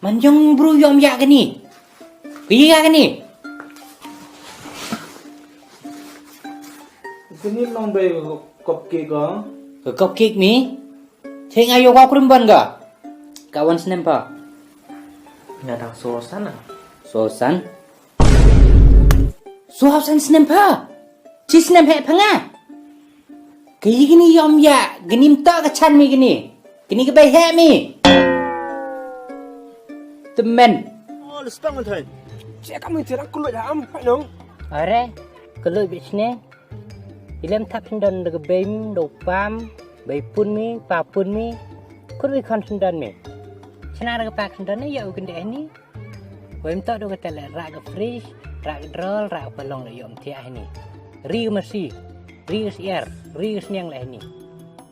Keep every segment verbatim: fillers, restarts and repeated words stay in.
Man jong bru yom ya kani. Kaya kani. Kani long bai cupcake ko. Ka cupcake mi. Theng ayo ka krim ban ga. Ka wan snem pa. Nga dang so sana. So san. So san snem pa. Chi snem he pa nga. Kini yom ya, kini mta ka chan mi kini. Kini ka bai he mi. Temen. Oh, lestang man thai. Cek kamu cerang kulut ham, pak nong. Are, kulut bisne. Ilem thap sendon de bai mi, do pam, bai pun mi, pa pun mi. Kur wi kon sendon mi. Chena de pak sendon ya u kende ni. Wei mtok do kata le rak ke fridge, rak ke drawer, rak ke palong le yom tiak ni. Ri ke masi, ri ke siar, ri ke seniang le ni.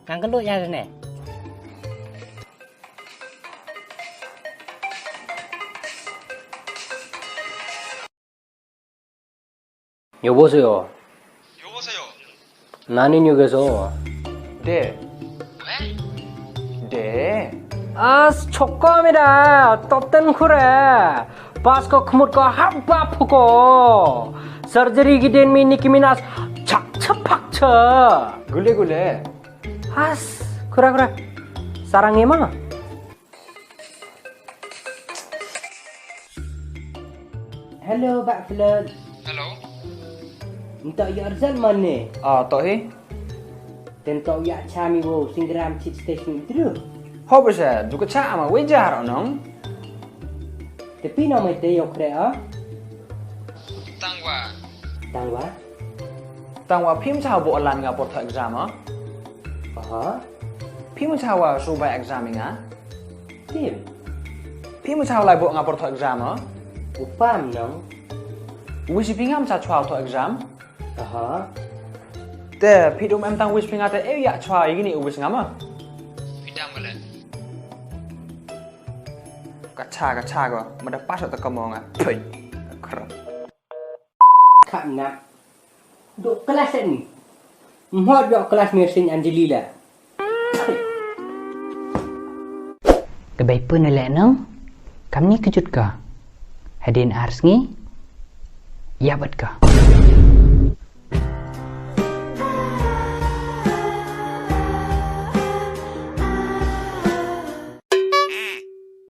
Kang kelu ya ne. Yo bo se yo. Yo bo se yo. Nani nyu ke so. De. De. As chokka mera top ten khure. Pas ko khmut ko haba phuko. Surgery ki den mi Nicki Minaj chak chapak cha. Gule gule. As khura khura. Sarang ema. Hello, Bah Flood. Hello. Ntok ya result mane? Ah, to hi. Ten tok ya chami wo singram chit station terus. Ho bese, duka cha ama wejar onong. Tapi no mai te yo kre a? Tangwa. Tangwa. Tangwa phim cha bo lan nga por tha exam a? Aha. Phim cha wa su ba exam nga. Tim. Phi mu chaw lai bo nga por tho exam ha? Upam nong. Wis phi ngam cha chwa tho exam? Aha. Te phi dum em tang wis phi nga te e ya chwa igi ni wis ngam ha? Phi dam le. Ka cha ka cha ko ma da pas ta ka mo nga. Phi. Khram. Kham na. Duk kelas ni. Mhot duk kelas ni sin Angelina. Ka bai pun le nong. Kam ni kejut ka. Hadin ars ngi. Ya bat ka.